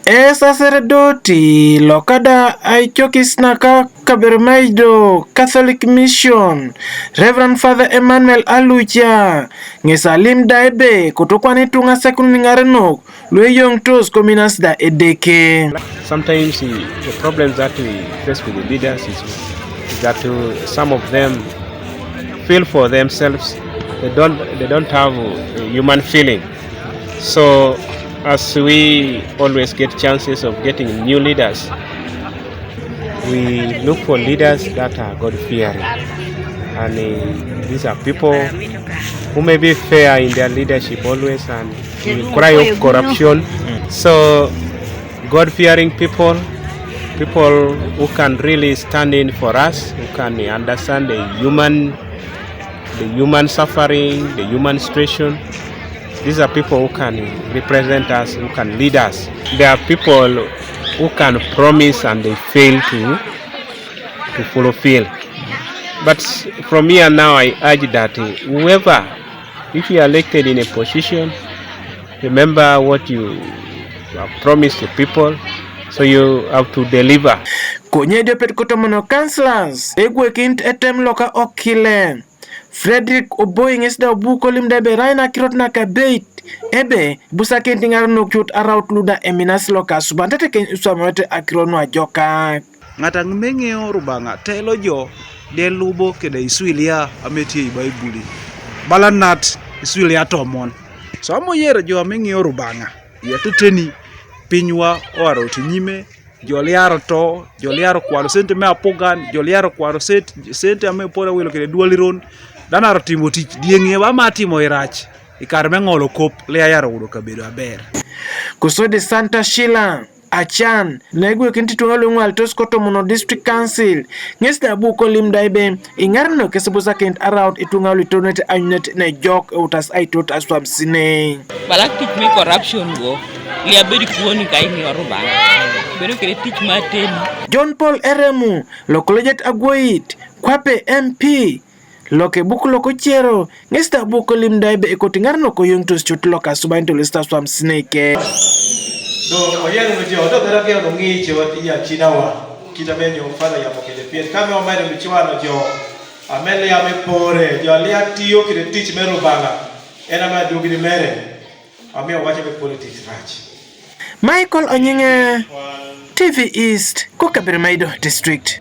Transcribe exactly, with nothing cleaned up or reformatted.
E saserdoti lo kada ai cokis na ka Kaberamaido Catholic Mission, Reverend Father Emmanuel Alucha, nge sa lim dai be koto kwani tunga sekun ni ngare nok, lue yong tos kominas da edeke. Sometimes the, the problems that we face with the leaders is, is that uh, some of them feel for themselves. They don't, they don't have uh, human feeling. So as we always get chances of getting new leaders, we look for leaders that are God-fearing. And uh, these are people who may be fair in their leadership always and we cry of corruption. So God-fearing people, people who can really stand in for us, who can understand the human, the human suffering, the human situation. These are people who can represent us, who can lead us. There are people who can promise and they fail to, to fulfill. But from here now, I urge that uh, whoever, if you are elected in a position, remember what you have promised the people, so you have to deliver. Konye diopet kotomono councillors, egwe kint etem loka okile. Frederick Oboi nge sida obu kolim da be raina kirot na ka beit. Ebe, busa kint ngare nok cut araut luda eminas loka suban tete ken uswamete akironu ajoka. Ng'at ang' meng'eyo Rubanga telo jo de lubo kede iswilia ame tie i Baibuli. Balanat iswilia tomon. So amo yero jo ame ng'eyo Rubanga. Ya teteni pinywa oaro tinyime, jo liaro to, jo liaro kwaro sente me apogan, jo liaro kwaro sente, sente ame pora welo kede dualiron. Dana aro timo tich, dieng'e ba ma timo irach. Ikar me ng'olo kop, lia yaro udo kabedo aber. Kusodi Santa Sheila. Achan, na igwe kinti tunga lu ngwal tos kotomono District Council, nges da bu kolim dai be, ingar no kese busa kint araut itunga lu itonet anyunet ne jok e utas aitot aswam sine. Balak tich me corruption go, lia bedi kuoni kai ni Rubanga. Bedo kede tich ma teni. John Paul Eremu, lo kolejet agweit, kwape M P, Loke buk loko chiero, ngesta buk lim dai be ekoti ngar no ko yung tus cut loka subain tulis ta swam snake. Do oyan mi jo do bera ke do ngi che wa ti ya chinawa. Kita me nyo fada ya mo kede pien kame o mai mi chwa no jo. Amel ya me pore jo lia tiyo kede tich me Rubanga. Ena ma dugi ni mere. Ami o wacho me politics rach. Michael Onyinge, T V East, Kukabir Maido District.